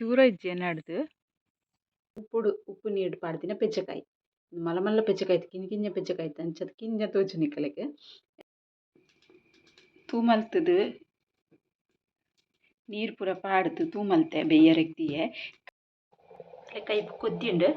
ದೂರ ಇಜ್ಜಿ ನಡ್ದು ಉಪ್ಪುಡು ಉಪ್ಪು ನೀರು ಪಾಡ್ದಿನ ಪೆಜ್ಜಕಾಯಿ. ಮಲ್ಲ ಮಲ್ಲ ಪೆಜ್ಜಕಾಯಿ, ಕಿಂಜ ಕಿಂಜ ಪೆಜ್ಜಕಾಯಿ, ಅಂಚದ ಕಿಂಜ ತೋಜು ನಿಕಲೆಗ್. ತೂ ಮಲ್ತದು ನೀರು ಪೂರ ಪಾಡ್ದು ತೂ ಮಲ್ತೆ ಬೆಯ್ಯರೆಗ್ ದೀಯೆ. ಕೈ ಕೊದ್ದಿಂಡು.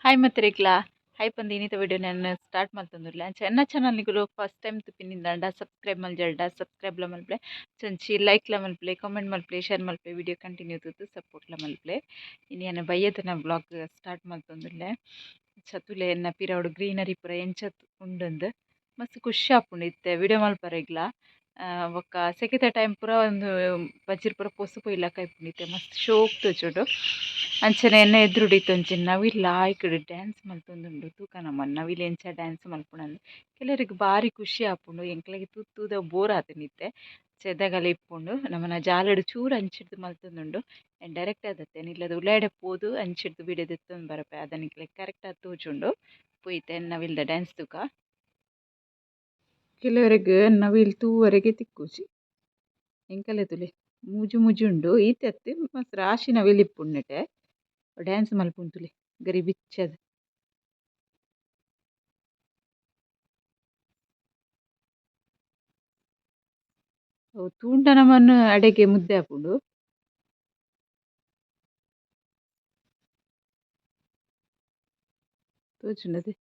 ಹಾಯ್ ಮತ್ರಿಕ್ಲಾ ಹಾಯ್ ಪಂದು ಇನ್ನಿತ ವಿಡಿಯೋ ನಾನು ಸ್ಟಾರ್ಟ್ ಮಲ್ತೊಂದುಲ್ಲೆ. ಅಂಚ ಎನ್ನ ಚಾನಲ್ ನಿಕುಲು ಫಸ್ಟ್ ಟೈಮ್ ತೂಪಿನಿಂದಾಂಡ ಸಬ್ಸ್ಕ್ರೈಬ್ ಮಲ್ಜಲ್ಡ ಸಬ್ಸ್ಕ್ರೈಬ್ಲ ಮಲ್ಪುಲೆ, ಚಂಚಿ ಲೈಕ್ಲ ಮಲ್ಪುಲೆ, ಕಾಮೆಂಟ್ ಮಲ್ಪುಲೆ, ಶೇರ್ ಮಲ್ಪುಲೆ, ವಿಡಿಯೋ ಕಂಟಿನ್ಯೂ ತೂದು ಸಪೋರ್ಟ್ಲ ಮಲ್ಪುಲೆ. ಇನಿ ಎನ್ನ ಬಯ್ಯದನ ವ್ಲಾಗ್ ಸ್ಟಾರ್ಟ್ ಮಲ್ತೊಂದುಲ್ಲೆ. ಚತುಲೆ ಎನ್ನ ಪಿರವುಡು ಗ್ರೀನರಿ ಪೂರ ಎಂಚ ಉಂಡುಂದು ಮಸ್ತ್ ಖುಷಿ ಆಪುಂಡು ಇತ್ತೆ ವಿಡಿಯೋ ಮಲ್ಪರೆಗ್ಲ. ಬೊಕ್ಕ ಸೆಕೆತ ಟೈಮ್ ಪೂರ ಒಂದು ಬಜ್ಜಿರ್ ಪೂರ ಪೊಸು ಪೊಯ್ಲಕ ಇಪ್ಪುಂಡು, ಇತ್ತೆ ಮಸ್ತ್ ಶೋಕ್ ತೋಜುಂಡು. ಅಂಚನೆ ಎನ್ನ ಎದುರುಡು ಇತ್ತೊಂಜಿ ನವಿಲ್ ಲಾಯ್ಕ್ಡ್ ಡ್ಯಾನ್ಸ್ ಮಲ್ತೊಂದುಂಡು. ತೂಕ ನಮ ನವಿಲ್ ಎಂಚ ಡ್ಯಾನ್ಸ್ ಮಲ್ಪುನಂದು. ಕೆಲವರಿಗೆ ಬಾರಿ ಖುಷಿ ಆಪುಂಡು, ಎಂಕ್ಲೆಗ್ ತೂದು ತೂದು ಬೋರ್ ಆತುಂಡು. ಇತ್ತೆ ಚೆದಗಲ ಇಪ್ಪುಂಡು ನಮನ ಜಾಲಡ್ ಚೂರು ಅಂಚಿಡ್ದು ಮಲ್ತೊಂದುಂಡು. ಡೈರೆಕ್ಟ್ ಆದತ್ತೆ ಇಲ್ಲದ ಉಲಾಯ್ಡೆ ಪೋದು ಅಂಚಿಡ್ದು ವಿಡಿಯೋ ದೆತ್ತೊಂದು ಬರಪೆ, ಅದ ನಿಕ್ಲೆಗ್ ಕರೆಕ್ಟ್ ಆದ್ ತೋಜುಂಡು. ಪೋಯಿತೆ ನವಿಲ್ದ ಡ್ಯಾನ್ಸ್ ತೂಕ. ಕೆಲವರೆಗ್ ನವಿಲ್ ತೂವರೆಗೆ ತಿಕ್ಕುಜಿ. ಎಂಕಲೆ ತೂಲೆ ಮೂಜಿ ಮೂಜಿ ಉಂಡು ಈತೆ ಅತ್ತ್, ಮಸ್ತ್ ರಾಶಿ ನವಿಲ್ ಇಪ್ಪುಂಡು ನೆಟೆ. ಡ್ಯಾನ್ಸ್ ಮಲ್ಪುಂಡು ತೂಲೆ ಗರಿ ಬಿಚ್ಚದ್. ಅವು ತೂಂಡ ನಮನ್ ಅಡೆಗೆ ಮುದ್ದೆ ಆಪುಂಡು. ತೋಜುಂಡತೆ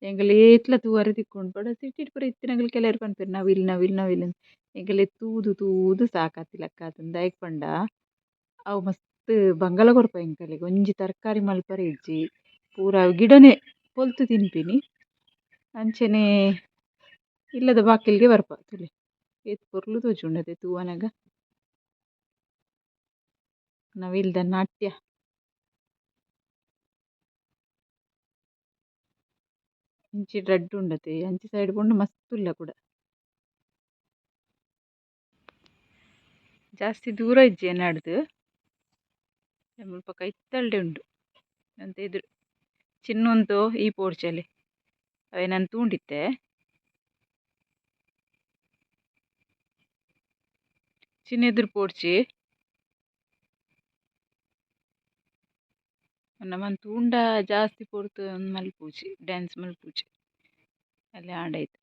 ಎಂಕಲ್ ಏತ್ಲ ತೂವರೆ ತಿಕ್ಕುಂಡು. ಬಡ ಸಿಟಿಡ್ ಪೂರ ಇತ್ತಿನಕುಲು ಕೆಲವೆರ್ ಪನ್ಪೆರ್ ನವಿಲ್ ನವಿಲ್ ನವಿಲ್ ಅಂದ್. ಎಂಕಲೆ ತೂದು ತೂದು ಸಾಕಾತಿಲಕ್ಕ ಆತುಂಡು. ದಾಯೆಗ್ ಪಂಡ ಅವು ಮಸ್ತ್ ಬಂಗಲ ಕೊರ್ಪ ಎಂಕಲೆಗ್. ಒಂಜಿ ತರಕಾರಿ ಮಲ್ಪರೆ ಇಜ್ಜಿ, ಪೂರ ಗಿಡನೆ ಪೊಲ್ತು ತಿನ್ಪಿನಿ. ಅಂಚನೆ ಇಲ್ಲದ ಬಾಕಿಲ್ಗೆ ಬರ್ಪ ತೂಲೆ ಏತ್ ಪೊರ್ಲು ತೋಜುಂಡು ಅತೆ ತೂವನಗ. ನವಿಲ್ದ ನಾಟ್ಯ. ಇಂಚಿ ರಡ್ಡ್ ಉಂಡತೆ, ಅಂಚಿ ಸೈಡ್ ಪೋಂಡ ಮಸ್ತ್ ಉಲ್ಲ ಕುಡ. ಜಾಸ್ತಿ ದೂರ ಇಜ್ಜಿ ನಡ್ದು, ಮುಲ್ಪ ಕೈತಲ್ಡೆ ಉಂಡು. ಅಂತೆ ಎದುರು ಚಿನ್ನೊಂದು ಈ ಪೋರ್ಚಲೆ ಅವೆ ನಾನು ತೂಂಡಿತ್ತೆ. ಚಿನ್ನ ಎದುರು ಪೋಡ್ಚಿ ನಮನ್ ತೂಂಡ ಜಾಸ್ತಿ ಪೊರ್ತು ಮಲ್ಪುಜಿ, ಡ್ಯಾನ್ಸ್ ಮಲ್ಪುಜಿ. ಅಲ್ಲಿ ಆಂಡೈತು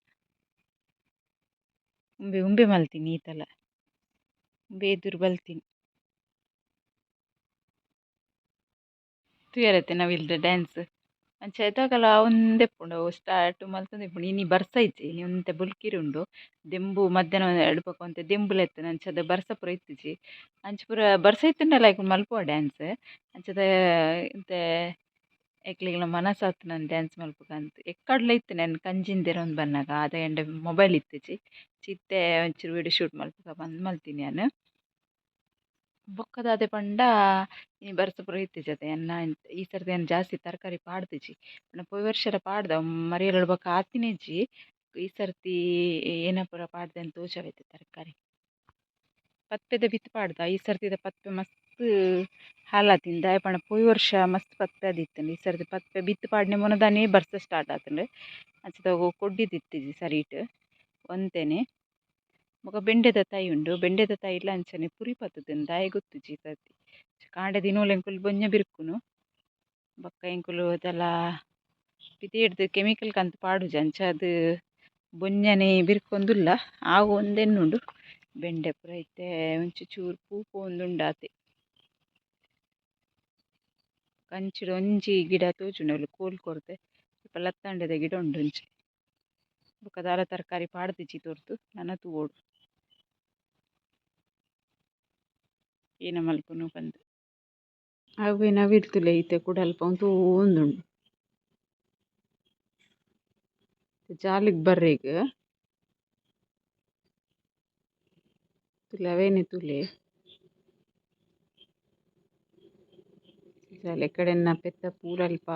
ಉಂಬೆ ಉಂಬೆ ಮಲ್ತೀನಿ, ಈತಲ ಉಂಬೆ ಎದುರು ಬಲ್ತೀನಿ. ತೂಯರತ್ತೆ ನವಿಲ್ದ ಡ್ಯಾನ್ಸ್. ಅಂಚ ಐತಾಕಲ ಒಂದೇ ಇಪ್ಪುಂಡು ಸ್ಟಾರ್ಟ್ ಮಲ್ತೊಂದು ಇಪ್ಪುಂಡು. ಇನಿ ಬರ್ಸ ಇಜ್ಜಿ, ಇನಿ ಒಂತೆ ಬೊಲ್ಕಿರಿ ಉಂಡು. ದೆಂಬು ಮಧ್ಯಾಹ್ನ ಎಡ್ಪಕ ಒಂತೆ ದೆಂಬುಲ ಇತ್ತುಂಡು, ಅಂಚದ ಬರ್ಸ ಪೂರ ಇತ್ತುಜಿ. ಅಂಚ ಪೂರ ಬರ್ಸ ಇತ್ತುಂಡ ಲೈಕ್ ಮಲ್ಪುವ ಡ್ಯಾನ್ಸ್. ಅಂಚದ ಇಂತೆ ಎಕ್ಲೆಗ್ಲ ಮನಸ್ಸಾತ್ ನಾನು ಡ್ಯಾನ್ಸ್ ಮಲ್ಪುಗಂತ. ಎಕ್ಕಡ್ಲ ಇತ್ತು ನಾನು ಕಂಜಿಂದೆರೊಂದು ಬನ್ನಗ ಅದ ಎಂಡ ಮೊಬೈಲ್ ಇತ್ತುಜಿ. ಚಿತ್ತೆ ಒಂಚೂರು ವಿಡಿಯೋ ಶೂಟ್ ಮಲ್ಪುಗ ಬಂದ್ ಮಲ್ತೀನಿ ನಾನು. ಬೊಕ್ಕ ದಾದೆ ಪಂಡ ಇನಿ ಬರ್ಸ ಪೂರ ಇತ್ತಿಜತೆ ಎನ್ನ ಈ ಸರ್ತಿ ಏನು ಜಾಸ್ತಿ ತರಕಾರಿ ಪಾಡ್ದಿಜಿ. ಪಂಡ ಪೋಯಿ ವರ್ಷಲ ಪಾಡ್ದ ಮರಿಯಲಡ್ ಬೊಕ್ಕ ಆತಿನಿಜ್ಜಿ. ಈ ಸರ್ತಿ ಏನ ಪೂರ ಪಾಡ್ದೆ ತೋಜಾವೈತೆ ತರಕಾರಿ. ಪದ್ಪೆದ ಬಿತ್ತ್ ಪಾಡ್ದ ಈ ಸರ್ತಿದ ಪದ್ಪೆ ಮಸ್ತ್ ಹಾಲಾತಿನ. ದಾಯೆ ಪಂಡ ಪೋಯಿ ವರ್ಷ ಮಸ್ತ್ ಪದ್ಪೆ ಆದಿತ್ತುಂಡು. ಈ ಸರ್ತಿ ಪದ್ಪೆ ಬಿತ್ತ್ ಪಾಡ್ನೆ ಮೊನದಾನೆ ಬರ್ಸ ಸ್ಟಾರ್ಟ್ ಆತುಂಡು. ಅಂಚದ ಕೊಡ್ಡಿದಿತ್ತಿಜಿ ಸರಿಟ್ ಒಂತೆನೆ. ಬೊಕ ಬೆಂಡೆದ ತೈ ಉಂಡು, ಬೆಂಡೆದ ತೈಲ ಅಂಚನೆ ಪುರಿ ಪತ್ತುದುಂಡು, ದಾಯೆ ಗೊತ್ತುಜಿ ಈ ಸರ್ತಿ. ಕಾಂಡೆ ದಿನೋಲ ಎಂಕುಲು ಬೊಂಜ ಬಿರ್ಕುನು. ಬೊಕ್ಕ ಎಂಕುಲು ದಾಲ ಪಿದಯಿಡ್ದ್ ಕೆಮಿಕಲ್ ಕಂತ್ ಪಾಡುಜಿ, ಅಂಚಾದ್ ಬೊಂಜನೆ ಬಿರ್ಕೊಂದುಲ್ಲ. ಆವು ಒಂದೆನ್ನುಂಡು ಬೆಂಡೆ ಪೂರ ಇತ್ತೆ ಒಂಚಿ ಚೂರು ಪೂ ಪೋವೊಂದುಂಡು ಆತೆ. ಕಂಚಿಡ್ ಒಂಜಿ ಗಿಡ ತೋಜುಂಡು ಅವ್ಲು ಕೋಲ್ ಕೊರ್ದೆ ಅಲ್ಪ ಲತ್ತಂಡೆದ ಗಿಡ ಉಂಡು ಒಂಜಿ. ಬೊಕ ದಾಲ ತರಕಾರಿ ಪಾಡ್ದಿಜಿ ತೋರ್ತು, ನನ ತೂವೊಡು ಏನ ಮಲ್ಪುನು ಪಂದ್. ಅವ್ವೆ ನವಿಲ್ ತೂಲೆ ಇತ್ತೆ ಕುಡ ಅಲ್ಪ ಉಂತೊಂದುಂಡು. ಜಾಲಿಗ್ ಬರ್ರೆಗ್ ತೂಲೆ ಅವೇನೆ ತೂಲೆ. ಜಾಲೆ ಕಡೆನ್ನ ಪೆತ್ತ ಪೂರ ಅಲ್ಪ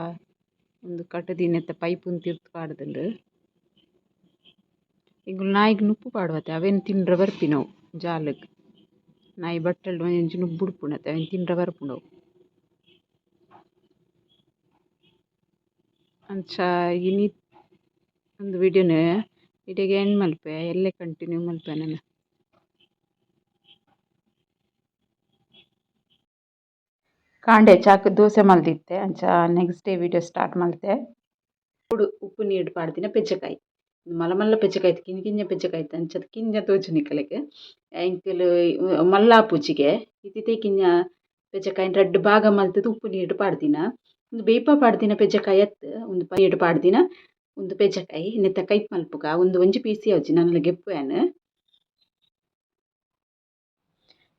ಉಂದು ಕಟುದಿನೆತ್ತ ಪೈಪ್ ತಿರ್ತ್ ಪಾಡ್ದುಂಡು. ಎಂಕುಲು ನಾಯಿಗ್ ನುಪ್ಪು ಪಾಡುವತೆ, ಅವೆನ್ ತಿಂಡ್ರೆ ಬರ್ಪಿನವು ಜಾಲಗ್. ನಾಯಿ ಬಟ್ಟಲ್ಡ್ ಒಂಜೊಂಜಿ ನುಪ್ಪು ಬುಡ್ಪುಂಡತೆ, ಅವೆನ್ ತಿಂಡ್ರೆ ಬರ್ಪುಂಡು ಅವು. ಅಂಚ ಇನಿ ಉಂದು ವಿಡಿಯೋನು ಇಡೆಗ್ ಎಂಡ್ ಮಲ್ಪೆ ಎಲ್ಲೆ ಕಂಟಿನ್ಯೂ ಮಲ್ಪೆ ನನ. ಕಾಂಡೆ ಚಾಕ್ ದೋಸೆ ಮಲ್ದಿತ್ತೆ ಅಂಚ ನೆಕ್ಸ್ಟ್ ಡೇ ವಿಡಿಯೋ ಸ್ಟಾರ್ಟ್ ಮಲ್ತೆ. ಉಪ್ಪು ನೀರು ಪಾಡ್ದಿನ ಪೆಜ್ಜಕಾಯಿ ಮಲ್ಲ ಮಲ್ಲ ಪೆಜ್ಜಕಾಯಿ ಕಿಂಜ ಕಿಂಜ ಪೆಜ್ಜಕಾಯಿ ಅಂಚ ಕಿಂಜ ತೋಜುನಿ ನಿಕಲೆಗ್ ಎಂಕುಲು ಮಲ್ಲ ಆಪುಜಿಗೆ ಇತ್ತಿತ್ತೆ ಕಿಂಜ ಪೆಜ್ಜಕಾಯಿನ್ ರಡ್ಡ್ ಭಾಗ ಮಲ್ತುದು ಉಪ್ಪು ನೀರು ಪಾಡ್ದಿನ. ಉಂದು ಬೇಯ್ಪ ಪಾಡ್ದಿನ ಪೆಜ್ಜಕಾಯಿ ಅತ್ತ್ ಉಂದು ನೀರು ಪಾಡ್ದಿನ ಉಂದು ಪೆಜ್ಜಕಾಯಿ ನೆತ್ತ ಕೈಪ್ ಮಲ್ಪುಗ ಉಂದು ಒಂಜಿ ಪೀಸ್ ಯಾವ್ಜಿ ನನಲ ಗೆಪ್ಪು ಯಾನ್.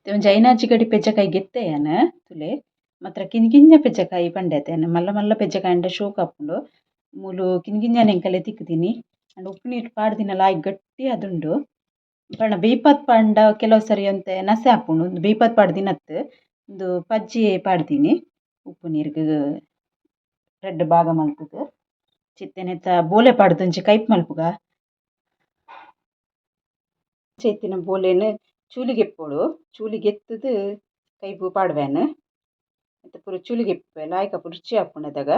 ಒಂಜಿ ಐನಾಜಿ ಗಡಿ ಪೆಜ್ಜಕಾಯಿ ಗೆತ್ತೆ ಯಾನ್ ತೂಲೆ ಮಾತ್ರ ಕಿಂಜ ಕಿಂಜ ಪೆಜ್ಜಕಾಯಿ ಪಂಡೆತೆ ಯಾನ್ ಮಲ್ಲ ಮಲ್ಲ ಪೆಜ್ಜಕಾಯಿ ಆಂಡ ಶೋಕು ಆಪುಂಡು ಮೂಲು ಕಿಂಜ ಕಿಂಜನೆ ಎಂಕಲೆ ತಿಕ್ಕುದಿನಿ ಆಂಡ ಉಪ್ಪು ನೀರು ಪಾಡ್ದಿನ ಲಾಯ್ಕ್ ಗಟ್ಟಿ ಆದುಂಡು ಪಂಡ ಬೇಯ್ಪಾತ್ ಪಾಂಡ ಕೆಲವು ಸರಿ ಒಂತೆ ನಸೆ ಆಪುಂಡು ಉಂದು ಬೇಯ್ಪಾತ್ ಪಾಡ್ದಿನತ್ತ್ ಉಂದು ಪಜ್ಜಿ ಪಾಡ್ದಿನಿ ಉಪ್ಪು ನೀರ್ಗ್ ರಡ್ಡ್ ಭಾಗ ಮಲ್ತುದು ಚಿತ್ತೆ ನೆತ್ತ ಬೋಲೆ ಪಾಡ್ದ್ ಒಂಜಿ ಕೈಪ್ ಮಲ್ಪುಗ ಇತ್ತಿನ ಬೋಲೆನ್ ಚೂಲಿ ಗೆಪ್ಪೊಡು ಚೂಲಿ ಗೆತ್ತುದು ಕೈಪು ಪಾಡ್ವೆನ್ ನೆತ್ತ ಪೂರ ಚೂಲಿ ಗೆಪ್ಪುವೆ ಲಾಯ್ಕ್ ಆಪುಂಡು ರುಚಿ ಆಪುಂಡು ಅದಗ.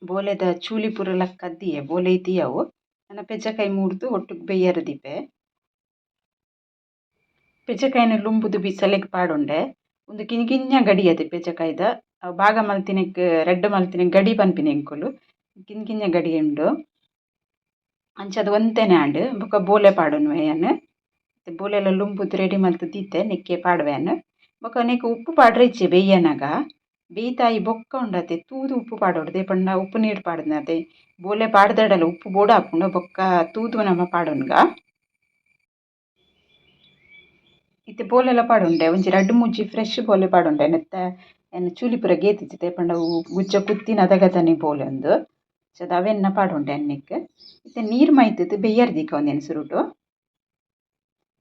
ಬೋಲೆದ ಚೂಲಿ ಪೂರ ಲಕ್ಕದ್ ದೀಯೆ ಬೋಲೆ ಇತಿ ಅವು ನನ ಪೆಜ್ಜಕಾಯಿ ಮೂರ್ದು ಒಟ್ಟುಗು ಬೇಯ್ಯರ ದೀಪೆ. ಪೆಜ್ಜಕಾಯಿನ್ ಲುಂಬುದು ಬಿಸಲೆಗ್ ಪಾಡೊಂಡೆ ಉಂದು ಕಿಂಜ ಕಿಂಜ ಗಡಿ ಅತೆ ಪೆಜ್ಜಕಾಯಿದ ಅವು ಭಾಗ ಮಲ್ತಿನೆಕ್ ರಡ್ಡ್ ಮಲ್ತಿನೆಕ್ ಗಡಿ ಪನ್ಪಿನಿ ಎಂಕುಲು ಕಿಂಜ ಕಿಂಜ ಗಡಿ ಉಂಡು ಅಂಚಾದ್ ಒಂತೆನೆ ಆಂಡ್ ಬೊಕ ಬೋಲೆ ಪಾಡೊನುವೆ ಯಾನ್ ಬೋಲೆಲ ಲುಂಬುದು ರೆಡಿ ಮಲ್ತ್ ದೀತೆ ನೆಕ್ಕೆ ಪಾಡುವೆ ಯಾನ್ ಬೊಕ ನೆಕ್ ಉಪ್ಪು ಪಾಡ್ರೆ ಇಜ್ಜಿ ಬೇಯ್ಯನಗ ಬೇಯ್ತಾಯಿ ಬೊಕ್ಕ ಉಂಡತೆ ತೂದು ಉಪ್ಪು ಪಾಡೊಡು ದಾಯೆ ಪಂಡ ಉಪ್ಪು ನೀರು ಪಾಡ್ದನತೆ ಬೋಲೆ ಪಾಡ್ದಡಲ ಉಪ್ಪು ಬೋಡಾಪುಂಡು ಬೊಕ್ಕ ತೂದು ನಮ ಪಾಡೊನ್ಗ. ಇತ್ತೆ ಬೋಲೆಲ ಪಾಡೊಂಡೆ ಒಂಜಿ ರಡ್ಡ್ ಮೂಜಿ ಫ್ರೆಶ್ ಬೋಲೆ ಪಾಡೊಂಡೆ ನೆತ್ತ ಯಾನ್ ಚೂಲಿ ಪೂರ ಗೇತಿಜಿ ದಾಯೆ ಪಂಡ ಅವು ಗುಜ್ಜ ಕುತ್ತಿನ ಅದಗದನೆ ಬೋಲೆ ಉಂದು ಅಂಚಾದ್ ಅವೆನ್ನ ಪಾಡೊಂಡೆ ಯಾನ್ ನೆಕ್ಕ್ ಇತ್ತೆ ನೀರು ಮೈತುದು ಬೇಯ್ಯರ ದೀಕ ಉಂದೆನ್ ಸುರುಟು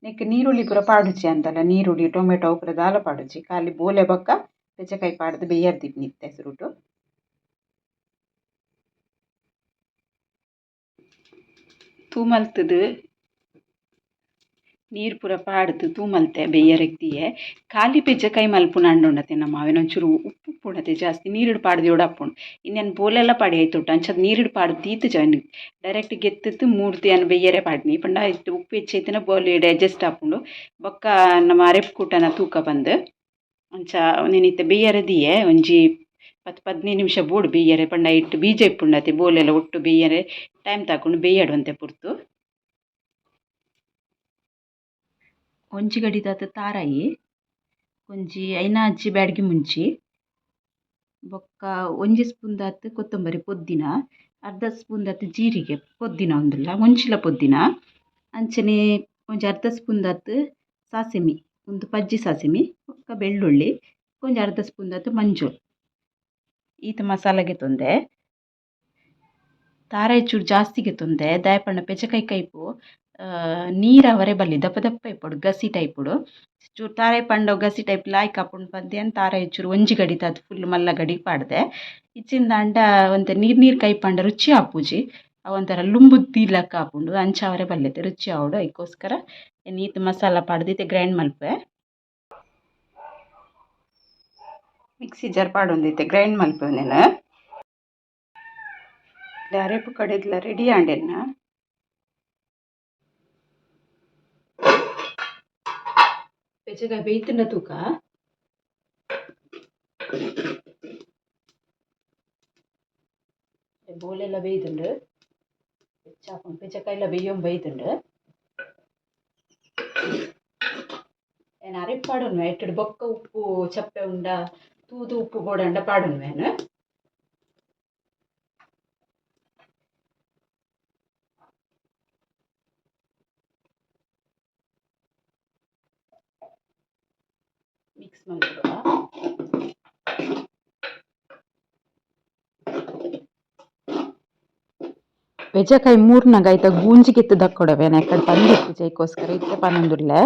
ನೆಕ್ಕ್ ನೀರುಳ್ಳಿ ಪೂರ ಪಾಡುಜಿ ಅಂದಲ ನೀರುಳ್ಳಿ ಟೊಮೆಟೊ ಅವು ಪೂರ ದಾಲ ಪಾಡುಜಿ ಖಾಲಿ ಬೋಲೆ ಬೊಕ್ಕ ಪೆಜ್ಜಕಾಯಿ ಪಾಡ್ದು ಬೇಯ್ಯರ ದೀಪಿನಿ ಇತ್ತೆ ಸುರುಟು. ತೂ ಮಲ್ತುದು ನೀರು ಪೂರ ಪಾಡ್ದು ತೂ ಮಲ್ತೆ ಬೇಯ್ಯರೆಗ್ ದೀಯೆ ಖಾಲಿ ಪೆಜ್ಜಕಾಯಿ ಮಲ್ಪುನಾಂಡ ಉಂಡತೆ ನಮ ಅವೆನ್ ಒಂಚೂರು ಉಪ್ಪು ಉಪ್ಪುಂಡತೆ ಜಾಸ್ತಿ ನೀರುಡ್ ಪಾಡ್ದ್ ದಿಯೊಡಾಪುಂಡು ಇನ್ ಯಾನ್ ಬೋಲೆಲ ಪಾಡಿ ಐತೊಟ್ಟು ಅಂಚಾದ್ ನೀರುಡ್ ಪಾಡ್ದ್ ದೀತುಜ ಐನ್ ಡೈರೆಕ್ಟ್ ಗೆತ್ತುದು ಮೂರ್ದು ಯಾನ್ ಬೇಯ್ಯರೆ ಪಾಡ್ನಿ ಪಂಡ ಐಟ್ ಉಪ್ಪು ಹೆಚ್ಚ ಇತ್ತ್ಂಡ ಬೋಲೆ ಡೈಜೆಸ್ಟ್ ಆಪುಂಡು ಬೊಕ್ಕ ನಮ ಅರೆಪು ಕೂಟನ ತೂಕ ಪಂದ್ ಅಂಚ ಉಂದೆನ್ ಇತ್ತೆ ಬೇಯ್ಯರೆ ದೀಯೆ ಒಂಜಿ ಪತ್ತ್ ಪದಿನೈದು ನಿಮಿಷ ಬೋಡು ಬೇಯ್ಯರೆ ಪಂಡ ಐಟ್ ಬೀಜ ಇಪ್ಪುಂಡತೆ ಬೋಲೆಲ ಒಟ್ಟು ಬೇಯ್ಯರೆ ಟೈಮ್ ತಾಕುಂಡು ಬೇಯ್ಯಡ್ ಒಂತೆ ಪೊರ್ತು. ಒಂಜಿ ಗಡಿದಾತ್ ತಾರಾಯಿ ಒಂಜಿ ಐನಾಜಿ ಬ್ಯಾಡಗಿ ಮುಂಚಿ ಬೊಕ್ಕ ಒಂಜಿ ಸ್ಪೂನ್ದಾತ್ ಕೊತ್ತಂಬರಿ ಪೊದ್ದಿನ ಅರ್ಧ ಸ್ಪೂನ್ದಾತ್ ಜೀರಿಗೆ ಪೊದ್ದಿನ ಉಂದುಲ ಒಂಜಿಲ ಪೊದ್ದಿನ ಅಂಚನೆ ಒಂಜಿ ಅರ್ಧ ಸ್ಪೂನ್ದಾತ್ ಸಾಸಿಮೆ ಉಂದು ಪಜ್ಜಿ ಸಾಸಿಮೆ ಬೊಕ್ಕ ಬೆಳ್ಳುಳ್ಳಿ ಒಂಜಿ ಅರ್ಧ ಸ್ಪೂನ್ದಾತ್ ಮಂಜೊಲ್ ಈತ್ ಮಸಾಲೆ ಗೆತೊಂದೆ. ತಾರಾಯಿ ಚೂರು ಜಾಸ್ತಿ ಗೆತೊಂದೆ ದಾಯೆ ಪಂಡ ಪೆಜಕಾಯಿ ಕೈಪು ನೀರು ಆವರೆ ಬಲ್ಲಿ ದಪ್ಪ ದಪ್ಪ ಇಪ್ಪೊಡು ಗಸಿ ಟೈಪುಡು ಚೂರು ತಾರಾಯಿ ಪಂಡ ಗಸಿ ಟೈಪ್ ಲಾಯ್ಕ್ ಆಪುಂಡು ಪಂದ್ ಯಾನ್ ತಾರಾಯಿ ಚೂರು ಒಂಜಿ ಗಡಿತಾತ್ ಫುಲ್ ಮಲ್ಲ ಗಡಿ ಪಾಡ್ದೆ. ಇಜ್ಜಿಂದಾಂಡ ಒಂತೆ ನೀರು ನೀರು ಕೈಪಂಡ ರುಚಿ ಆಪುಜಿ ಅವು ಒಂಥರ ಲುಂಬುದು ದೀಲಕ್ಕ ಆಪುಂಡು ಅಂಚ ಆವರೆ ಬಲ್ಲೆತೆ ರುಚಿ ಆವೊಡು ಐಕೋಸ್ಕರ ಯಾನ್ ಈತ್ ಮಸಾಲ ಪಾಡ್ದು ಇತ್ತೆ ಗ್ರೈಂಡ್ ಮಲ್ಪುವೆ. ಮಿಕ್ಸಿ ಜಾರ್ ಪಾಡೊಂದಿತ್ತೆ ಗ್ರೈಂಡ್ ಮಲ್ಪುವೆ ಉಂದೆನ್. ಅರೆಪು ಕಡೆದ್ಲ ರೆಡಿ ಆಂಡ್ ಎನ್ನ. ಪೆಜಕಾಯಿ ಬೇಯ್ತುಂಡ ತೂಕ. ಬೋಲೆಲ್ಲ ಬೇಯ್ದುಂಡು ಹೆಚ್ಚಾಪುಂಡು ಪೆಜಕಾಯಿಲ ಬೇಯ್ಯೊಂದು ಬೈದುಂಡು. ಯಾನ್ ಅರೆಪು ಪಾಡೊನ್ವೆ ಐಟುಡು ಬೊಕ್ಕ ಉಪ್ಪು ಚಪ್ಪೆ ಉಂಡ ತೂದು ಉಪ್ಪು ಬೋಡಾಂಡ ಪಾಡೊನ್ವೆ ಯಾನ್. ಮಿಕ್ಸ್ ಮಲ್ಪುಗ. ಪೆಜಕಾಯಿ ಮೂರ್ನಗ ಐತ ಗೂಂಜಿಗೆತ್ತು ದಕ್ಕೊಡವೆ ಯಾನ್ ಪಂದಿತ್ತಿಜಿ ಐಕೋಸ್ಕರ ಇತ್ತೆ ಪನೊಂದುಲ್ಲೆ.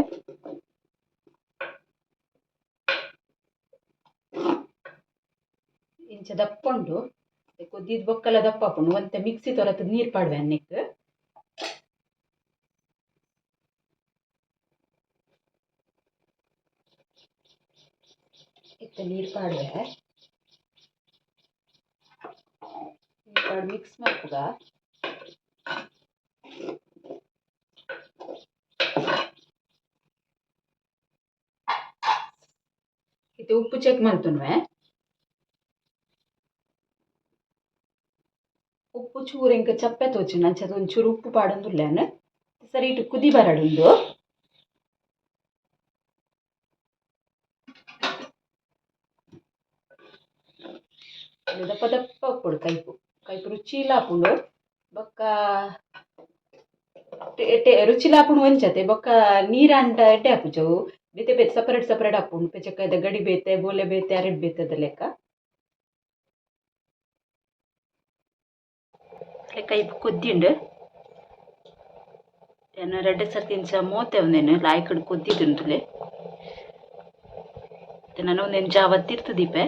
ಇಂಚ ದಪ್ಪುಂಡು ಕೊದ್ದಿದ್ ಬೊಕ್ಕಲ ದಪ್ಪ ಆಪುಂಡು ಒಂತೆ ಮಿಕ್ಸಿ ತೊರತ್ ನೀರು ಪಾಡುವೆ ನೆಕ್ಕ್. ಇತ್ತೆ ಪಾಡುವೆ. ಪಾಡ್ ಮಿಕ್ಸ್ ಮಲ್ಪುಗ. ಇತ್ತೆ ಉಪ್ಪು ಚೆಕ್ ಮಲ್ತೊನುವೆ. ಉಪ್ಪು ಚೂರು ಎಂಕ್ ಚಪ್ಪೆ ತೋಜುಂಡು, ಅಂಚಾದ್ ಒಂಚೂರು ಉಪ್ಪು ಪಾಡೊಂದುಲ್ಲೆ. ಸರಿಟ್ ಕುದಿ ಬರಡುಂದು. ದಪ್ಪ ದಪ್ಪ ಉಪ್ಪುಡು ಕೈಪು ಕೈಪು ರುಚಿಲ ಆಪುಂಡು. ಬೊಕ್ಕ ರುಚಿಲ ಆಪುಂಡು ಒಂಜತೆ. ಬೊಕ್ಕ ನೀರಾಂಡ ಎಡ್ಡೆ ಆಪುಜಿ ಅವು. ಬೇತೆ ಬೇತೆ ಸಪರೇಟ್ ಸಪರೇಟ್ ಆಪುಂಡು. ಪೆಜಕಾಯಿದ ಗಡಿ ಬೇತೆ, ಬೋಲೆ ಬೇತೆ, ಅರೆಟ್ ಬೇತೆದ ಲೆಕ್ಕ. ಕೈಪು ಕೊದ್ದಿಂಡು. ಯಾನ್ ರಡ್ಡ್ ಸರ್ತಿ ಇಂಚ ಮೋತೆ ಉಂದೆನ್ ಲಾಯ್ಕಡ್ ಕೊದ್ದಿದುಂತುಲೆ. ನನ ಉಂದೆನ್ ಜಾವ ತಿರ್ತ್ ದೀಪೆ.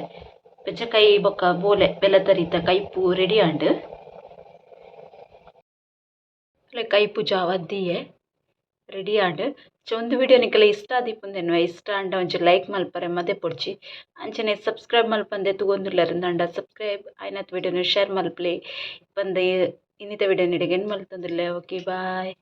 ಪೆಜಕಾಯಿ ಬೊಕ್ಕ ಬೋಲೆ ಬೆಲತರಿತ ಕೈಪು ರೆಡಿ ಆಂಡ್. ಕೈಪು ಜಾವ ದೀಯೆ ರೆಡಿ ಆಂಡ್. ಉಂದು ವಿಡಿಯೋ ನಿಕಲೆ ಇಷ್ಟ ಆದಿಪ್ಪುಂದೆನ್ವೆ. ಇಷ್ಟ ಆಂಡ ಒಂಜಿ ಲೈಕ್ ಮಲ್ಪರೆ ಮದೆ ಪೊಡ್ಚಿ. ಅಂಚನೆ ಸಬ್ಸ್ಕ್ರೈಬ್ ಮಲ್ಪಂದೆ ತೂವೊಂದುಲ್ಲೆರ್ ಸಬ್ಸ್ಕ್ರೈಬ್ ಆಯ್ನತ್ ವಿಡಿಯೋನು ಶೇರ್ ಮಲ್ಪಲೆ ಪಂದ್ ಇನ್ನಿತ ವಿಡಿಯೋ ನಿಡೆಗೆ ಎಂಡ್ ಮಲ್ತೊಂದುಲ್ಲೆ. Okay, boy.